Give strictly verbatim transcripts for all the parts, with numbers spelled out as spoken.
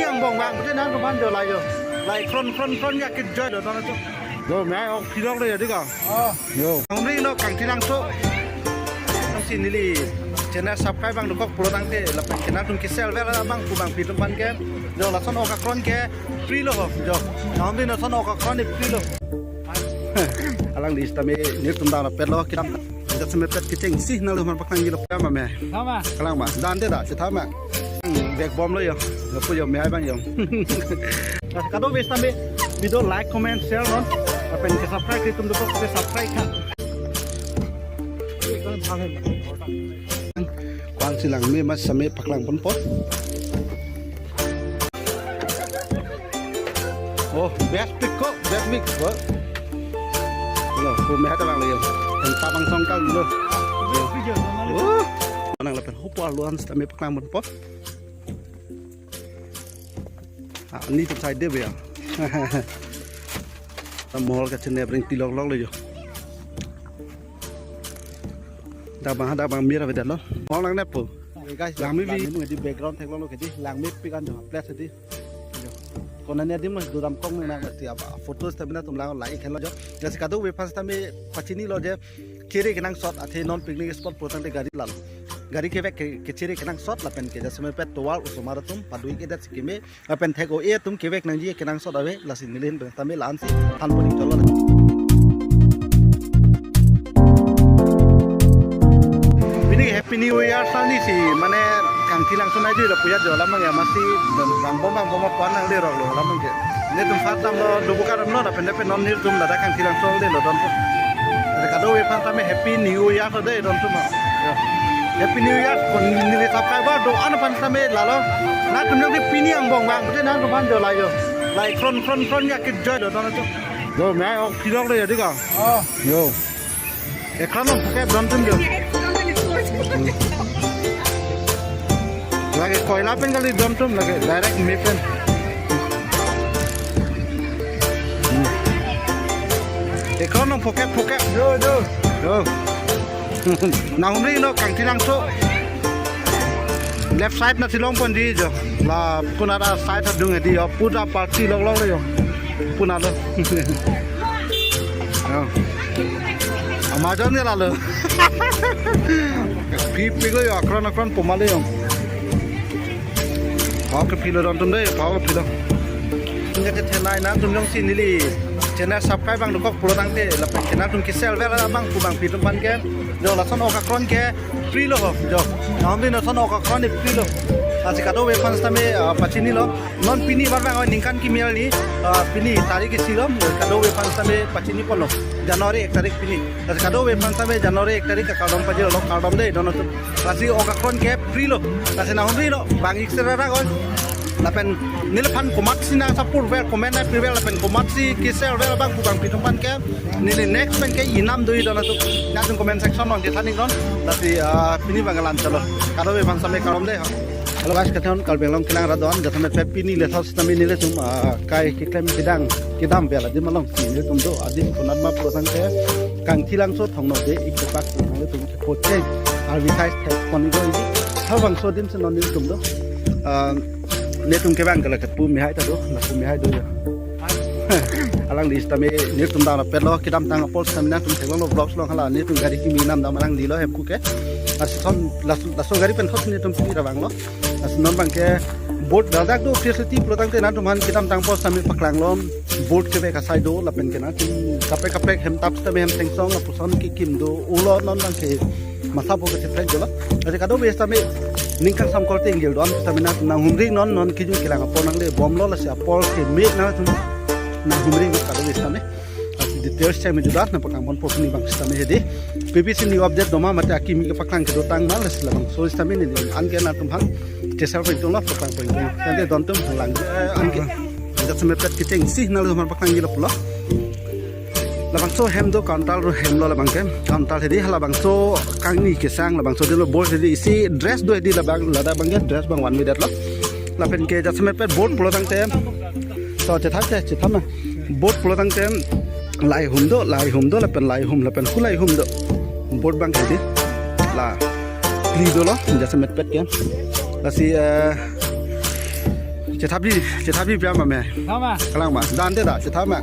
Angbong bang, pute nangtum aphan jo la jo. Lai kron kron kron ya kejoi lo, nang tu. Jo, mehai ok philok le ya dika. Oh. Jo. Nang ri no Kangthilangso. Nangsi neli channel subscribe abang dokok pulo tangte, lapen kenangtum ke-share vel abang pu bangpi atum aphan ke. Jo, lason ok akron ke free lo ho. Jo. Nang ri no lason ok akron ke free lo. Alangli sitame nelitum dam rapet lo kedam. Jasemet pet kechengsi nangli aphan paklang jilo, pame. Tha ma? Kalang ma? Dante da, si tha ma? Bag bom lo jo. Jo pu jo, mehai abang jo. Kadokave sitame video like, comment, share non. Lapen ke-subscribe, itum dokok ke-subscribe tha. Ko-ansi langme ma sitame paklang ponpo. Oh, best pick ko, best pick ko. Lo, ko mehai ta lang lo jo. Yang tabang songkal lo. Oh. Nang lapen hupo arlo an sitame paklang ponpo. Ah, netum side de ya. Ta mohol kachenep ring tilok lok lo jo. Dak abang, dak abang mir avedet lo. Mohol nangnep po. Hey guys, langme pi. Langme pi di background theklonglo ke di. Langme pi kan jo. Place di. Konat adim lo dodam kong nang ti apa. Photos ta bina tum lang like lo jo. Jasi kadokave aphan sitame pachinilo je kechere kenangsot athe non picnic spot pulo tangte gari lalo. Gari kevek ke, kechere kenangsot lapen ke jasemet pet tovar osomar atum padui kedet sikime. Lapen thek-o-e atum kevek nangji kenangsot ave, lasi neli ahin pen sitame la-ansi than poning cholo. Pini Happy New Year sani si, mane Kangthilangso nai jui lo puya jo alam abang ya, masi bang bom bang bom apan nanglerok lo alam abang ke. Netum first time lo Dubuka dam lo, lapen lapen non nelitum ladak Kangthilangso le lo don tu. Kadokave aphan sitame Happy New Year so de don tu ma. Ya. Happy New Year, ko neli subscriber do-an aphan sitame lalo. Nangtum jongsi pini angbong bang, pute nangtum aphan jo la jo. Lai kron kron kron ya kejoi lo, nang tu. Jo, mehai ok philok le ya dika. Oh. Jo. Ekran lo pakai berantem jo. Hmm. Lake koila pen kali berantem, lake direct me pen. Hmm. Ekran lo pakai pakai. Jo, jo. Jo. Nang humri no Kangthilangso. Left side nangchelong ponji jo. La punara side adung hedi jo. Puta party lok lok jo. Punalo. Jo. Amazon ke lalo. Pi pi lo jo, akron akron poma lo jo. Pao ke philo don tum de, pao ke philo. Nangtum jongsi neli channel subscribe abang dokok pulo tangte, lapen kenangtum ke-share vel abang pu bangpi atum aphan ke. Jo, lason ok akron ke free lo ho, jo. Nang ri no lason ok akron ke free lo. Lasi kadokave aphan sitame, ah, pachinilo. Non pini bar bang ningkan kimi arni, ah, pini tarik isi lo, kadokave aphan sitame pachini ponlo. January ek tarik pini. Lasi kadokave aphan sitame January ek tarik akardom pajirlo, kardom de don tu. Lasi ok akron ke free lo. Lasi nang humri lo, bang ik sera ra gon. Lapen neliphan komatsi nang support vel, comment nangpi vel, lapen komatsi ke-share vel abang pu bangpi atum aphan ke. Neli next pen ke inam do-i don tu. Nangtum comment section along chethan iknon. Lasi, ah, pini abang la-an cholo. Kadokave aphan sitame kardom de ha. Hello guys, kethan Karbi Anglong kelang rat don, jasemet pet pini le thos sitame nelitum, ah, kai keklem kedam, kedam vel adim alongsi nelitum do, adim konat ma pulo tangte Kangthilangso thongno de ik tepak nangtum kepoche, arvi thai thek pon igo iji. Labangso adim si non nelitum do. Ah, netum ke bang ke la kepu mehai ta do, la pu mehai do jo. Alangli sitame nelitum dam rapet lo, kedamtang apor sitame nangtum theklonglo vlogs along hala, netum gari kimi nam dam alangli lo hemku ke. Lasi son, laso, laso gari pen thot netum pini ra vanglo. Lasi non abang ke boat ladak do facility pulo tangte nangtum aphan kedamtang apor sitame paklanglo. Boat kevek asai do lapen ke nangtum kaprek kaprek hem tap sitame hem thengsong lapuson kekim do ulo non abang ke masa bo kachephrek jolo. Lasi kadokave sitame ningkan samkol te ingjir do-an sitame nang, nang humri non, non kejui kelang apor nangle bomlo, lasi apor keme nangtum nang humri kadokave sitame. Lasi details chai me juda nang paklang ponpo pini abang sitame hedi. P B C new update doma mate akimi kepaklang kedotang ma, lasi labangso sitame neli an ke nangtum aphan ke-share pon tunglo, paklang pon tunglo. Tangte don tum lang, eh, an ke. Jasemet pet kechengsi nangli aphan paklang jilo pulo. Labangso hem do counter hem lo labang ke. Counter hedi halabangso kangni kesang labangso dilo board hedi isi dress do hedi labang, ladak abang ke dress abang van me det lo. Lapen ke jasemet pet board pulo tangte. To chetha che, chetha ma. Board pulo tangte lahei hum do, lahei hum do, lapen lahei hum, lapen hu lahei hum do. Board abang hedi. La phli dolo, jasemet pet ke. Lasi, eh, Chethapji, chethapji piam ma me. Thama. Kalang ma. Dan te da, chethap ma.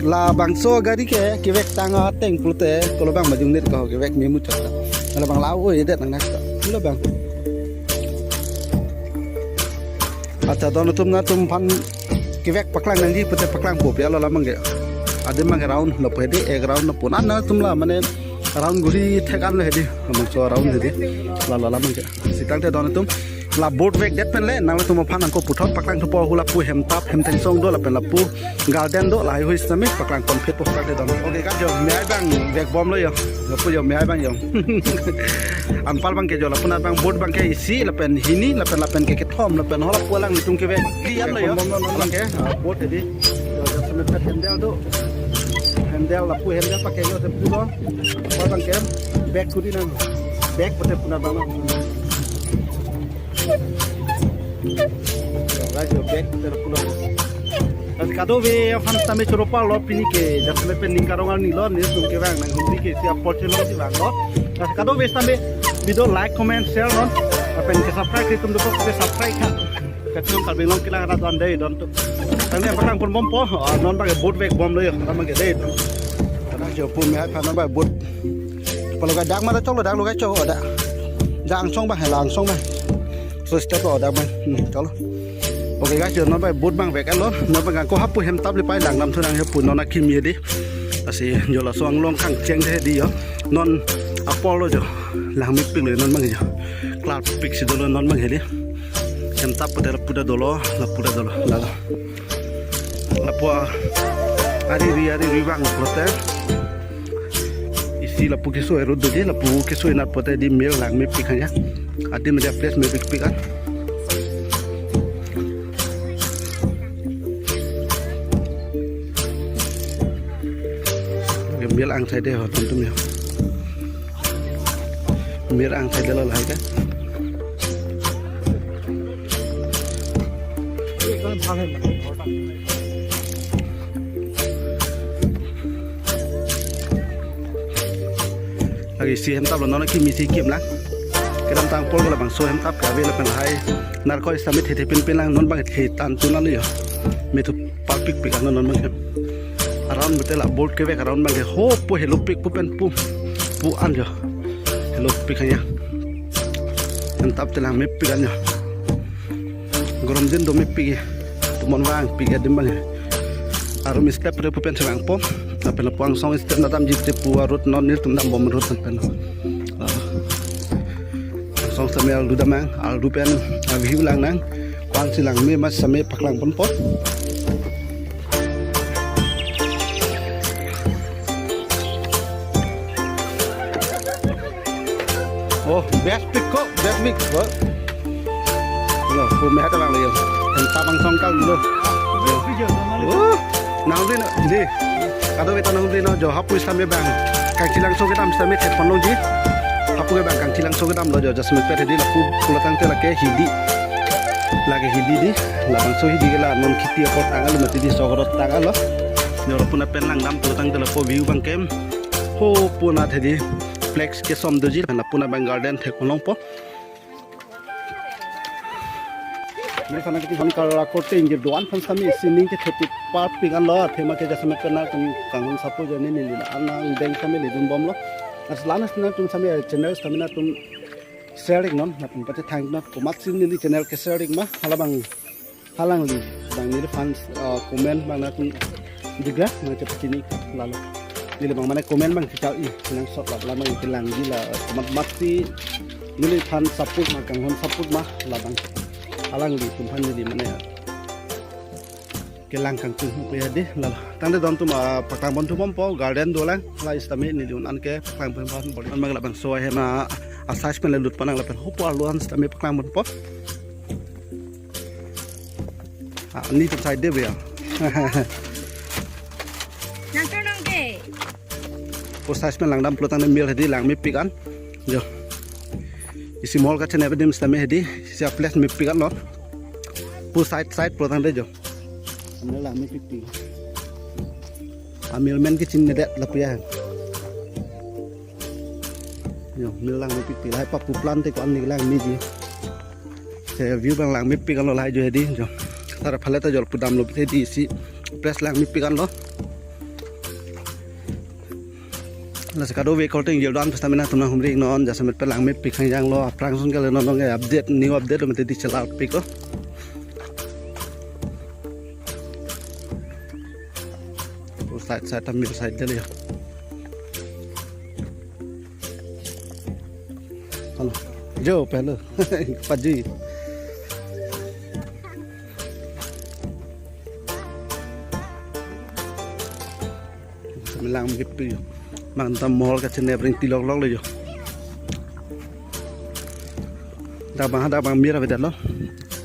Labangso gari ke, kevek tang ateng pulote, kolo bang majung nit ko, kevek memu chot. Labang la-o edet nang nasta. Lo bang. Accha, don atum nangtum aphan kevek paklang nangji pute paklangpo pi alo labang ke. Adim abang ke round lo pu hedi, ek round lo pu. Nangtum la mane round guri thek an lo hedi. Labangso round hedi. La la labang ke. Sitang te don atum. La boat vekdet pen le, nangtum aphan nangko puthot paklang thupo, hula pu hemtap, hemthengsong do lapen lapu garden do, lahai hui sitame paklang konfit po paklang te don. Okay, ka jo, me ai bang vekbomlo jo. Lapu jo, me ai bang jo. Anpal bang ke jo, lapu na bang boat bang ke isi, lapen hini, lapen lapen ke kethom, lapen hola pu alanglitum kevek. Lian lo jo. Vekbomlo non bang ke, ah, boat hedi. Jo, jo, semet pet handle do. Handle, lapu handle pakai jo, semet do. Apa bang ke, back kudi nang. Back pute puna bang. Guys, your back, kita pulang. Lasi kadokave aphan sitame choro parlo pini ke, jasemet pen ning karong arni lo, nelitum kevang nanghumri ke isi apor chelongji vanglo. Lasi kadokave sitame video like, comment, share non. Lapen ke subscribe ke tum dokok ke subscribe ha. Kacung Karbi Anglong kelang arat don dei don tu. Tangte paklang ponbompo, ah, non bang ke boat vekbomlo jo, non bang ke dei. Kadang jo pu me ai phan non bang boat. Palo ka dak ma da choklo, dak lo ka chok, oh, dak. Dak angsong bang, hela angsong bang. So step lo dak bang. Hmm, choklo. Okay guys, jo non bang boat bang vek alo. Non bang ko hapu hemtap le pai langdam thu nang hapu non akimi hedi. Lasi jo laso anglong kangcheng hedi jo. Non apor lo jo. Langmepik lo non bang jo. Klarpik si dolo non bang hedi. Hemtap pute lapu ta dolo, lapu ta dolo. Lalo. Lapu ari ri, ari ri vang pute. Isi lapu keso erut doji, lapu keso inat pute di mel langmepik hanya. Adim dia place mepikpik an. Mel angsai de ho tum tum jo. Mel angsai de lo lahai ke. Lake isi hemtap lo non akimi si kim lang. Kedamtang apor labangso hemtap ke ave lapen lahai. Narkoi sitame thethe pinpin lang non bang the tan tun lang jo. Methu parpikpik an non bang ke. Around pute la boat kevek around bang ke ho pu helopik pu pen pu. Pu an jo. Helopik hanya. Hemtap te langmepik an jo. Gorom din do mepik. Tumon vangpik adim bang. Arum step re pu pen se vangpo. Lapen lapu angsong step na damji te pu arut non nelitum dambom arut pen. Ah. Angsong sitame aldu dam nang, aldu pen, ah, view lang nang. Ko-an si langme ma sitame paklang ponpo. Oh, best pic ko, best pic ko. Lo, pu me hata bang lo jo. Hemtap angsong kal lo. Oh, nanghumri non, di. Kadokave ta nanghumri non jo, hapu sitame bang. Kangchilangso kedam sitame thek ponlongji. Hapu ke bang kangchilangso kedam lo jo, jasemet pet hedi lapu pulo tangte lake hidi. Lake hidi di. Labangso hidi ke la non kheti apor tang alo mati di sohorot tang alo. Jo lapu na pen langdam pulo tangte lapu view bang ke. Ho pu na hedi. Flex kesom doji, lapu na bang garden thek ponlongpo. Neli aphan kiti hon kar akorte ingjir do-an aphan sitame isi ning kethepik parpik an lo, athema ke jasemet pen nangtum kanghon support jo neli la-an nangdeng sitame ledunbomlo. Lasi la-an nangtum sitame channel sitame nangtum share ik non, nangtum pate thank non, komatsi neli channel ke share ik ma, halabang halangli, bang neli aphan, ah, comment bang nangtum juga, nang cepat sini, lalo. Neli bang mane comment bang kechal i, nang sot la, la bang kelangji la, komatmatsi, neli aphan support ma, kanghon support ma, labang. Halangli atum aphan neli mane kelang kangtung pu ya dei, lalo. Tangte don atum, ah, paklang pon thubompo, garden dolang, la sitame neli un-an ke paklang pon pon bor. An bang labangso ahem a, a size pen le lut pon nang lapen ho pu arlo an sitame paklang ponpo. Ah, netum side de ya. Nang turnong ke. Pu size pen langdam pulo tangte mel hedi langmepik an. Jo. Isi mol kachenep adim sitame hedi. Isi a place mepik an lo. Pu side side pulo tangte jo. Mel langmepikpik. Amel men kechinine det lapu ya. Jo, mel langmepikpik lahai papu plant te ko-an ni langmeji. Se view bang langmepik an lo lahai jo hedi jo. Sar phale ta jol pudam lo pite di isi place langmepik anlo. Lasi kadokave korte ingjir do-an pusitame nangtum nanghumri non, jasemet pen langmepik khangjang lo, aphrang ason kali non nong update, new update lo mate di chelarpik lo. Side side ta mir side dele. Halo. Jo pehlo. Pajui. Langmepik jo. Mangta mall kachenep ring tilok lok le jo. Dak bang, dak bang mir avedet lo.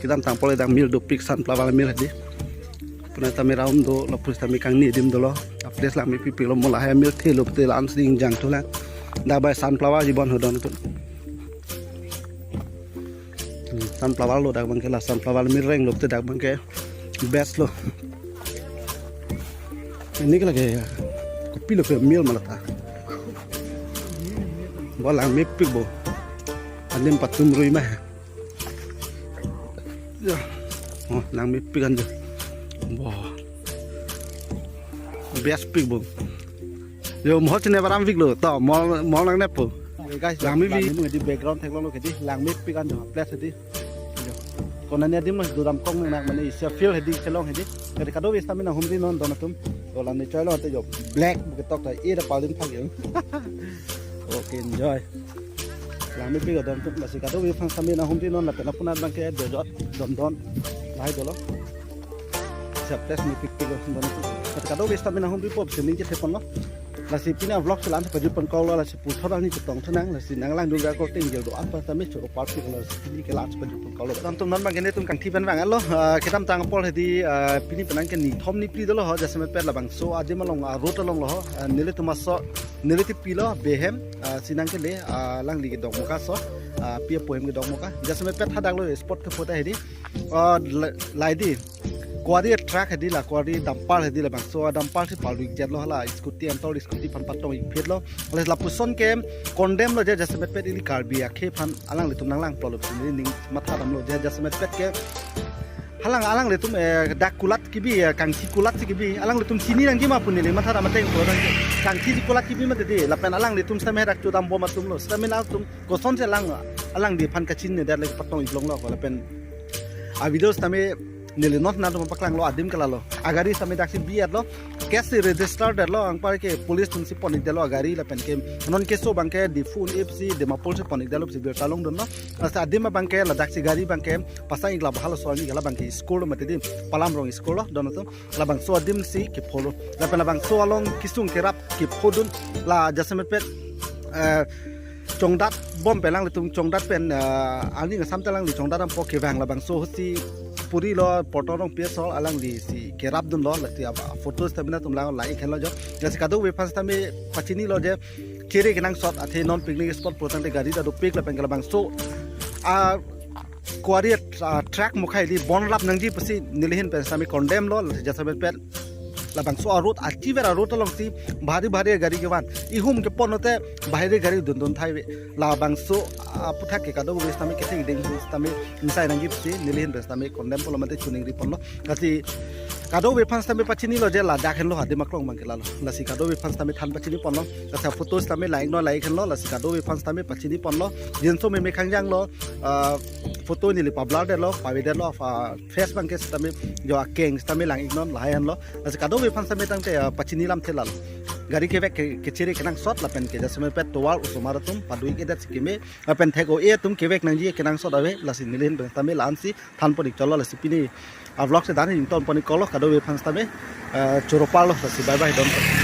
Kedamtang pole dak mir dopik, sunflower mir hedi. Puna tame round do, lapu sitame kangni adim dolo. A place langmepik lo, mo lahai mir thelo te la-an sing jangthu lang. Dak bai sunflower jibon hodon tu. Hmm, sunflower lo dak bangke la, sunflower mir reng lo te dak bangke best lo. Ini ke lagi ya. Kopi lo ke mir malata. Bo langmepik bo. Adim patum rui mah. Ya. Oh, langmepik anjo. Bo. Best pik bo. Jo, mall chenep aram pik lo. To, mall, mall nangnep po. Guys, langmepik. Langme di background theklong lo kedi, langmepik anjo, place di. Konani adim mas duram kong nang mane isi field hedi chelong hedi. Kadi kadokave sitame nanghumri non don atum. Dolang ni choi lo te jo black buketok ta e da palin phak yo. Okay, enjoy. Langmepik don atum, lasi kadokave aphan sitame nanghumri non lapen apuna bangke dojot don don. Lahai dolo. Isi place mepikpik lo don atum. Kadi kadokave sitame nanghumri po sini je thepon lo. Lasi pini a vlog chelang pajut pon kok lo, lasi puthot ani chetong thenang, lasi nanglang dun ga korte ingjir do-an pusitame choro park pik lo, lasi pini ke lang pajut pon kok lo. Don atum non bangke netum kangthi pen vang lo, ah, kedamtang apor hedi, ah, pini penang ke nithom niphli dolo ho, jasemet pen labangso adim along, ah, road along lo ho, ah, nelitum aso, neli tipi lo, behem, ah, sinang kele, ah, alangli kedong muka so, ah, pi apo hem kedong muka, jasemet pen hadak lo spot kephot hedi, ah, la-, lai di. Quarry truck hedi la, quarry dumper hedi labangso, dumper si palui jet lo hala, scooty antor scooty aphan patong ik phit lo. Hala lapuson ke condemn lo je jasemet pen ili Karbi akhei aphan alanglitum nanglang pulo pini ning matha dam lo je jasemet pen ke. Halang alanglitum, eh, dak kulat kibi, eh, kangthi kulat si kibi. Alanglitum chini nangji ma pu neli matha dam ateng pulo tangte. Kangthi si kulat kibi mati di, lapen alanglitum sitame dak chodam bom atum lo. Sitame nangtum kosonsi alang, alangli aphan kachinine det lagi patong ik long lo ko lapen a video sitame neli non nangtum paklang lo adim ke lalo. Agari sitame daksi bi-et lo. Case register det lo, anpar ke police atum si pon ik det lo agari lapen ke non keso bangke Diphu un-e pusi Dimapur si pon ik det lo pusi birta long dun lo. Asa adim bangke ladak si gari bangke pasang ik la bahal so ani ke la bangke school mati di Palamrong school lo don atum. Labangso adim si kepho lo. Lapen labangso along kesung kerap kepho dun la jasemet pen, eh, chongdat bom pen alanglitum chongdat pen, eh, ani ngasam ta alangli chongdat dampo kevang labangso si puri lo portong rong piasol alangli si kerap dun lo lati aba photos ta bina tum lang la ik hen lo jo. Lasi kadokave aphan sitame pachini lo je kere kenangsot athe non picnic spot pu tangte gari ta dopik lapen ke labangso, ah, quarry, ah, truck mukhai di bon rap nangji pusi nelihin pen sitame condemn lo, jasemet pen labangso a road achiver a road along si bhari bhari gari kevan. Ihum kepon lote bahari gari dun dun thai ve. Labangso, ah, aputhak ke kadokave sitame kethek ding sitame insai nangji pusi nelihin pen sitame condemn pulo mate chuningri pon lo. Lasi kadokave aphan sitame pachini lo je ladak hen lo adim aklong bangke lalo. Lasi kadokave aphan sitame than pachini pon lo. Lasi photo sitame la ik non la ik hen lo. Lasi kadokave aphan sitame pachini pon lo. Jinso meme khangjang lo, ah, photo neli pa blur det lo, pave det lo, ah, face bangke sitame jo akeng sitame lang ik non lahai hen lo. Lasi kadokave aphan sitame tangte, ah, pachini lamthe lalo. Gari kevek ke, kechere kenangsot lapen ke jasemet pen tovar osomar atum padu ik edet si keme. Lapen thek o-e atum kevek nangji kenangsot ave, lasi nelihin pen sitame la-an si than pon ik chot lo, lasi pini a vlog si dan ington pon ik kok lo, kadokave aphan sitame, eh, choro parlo, lasi bye bye don.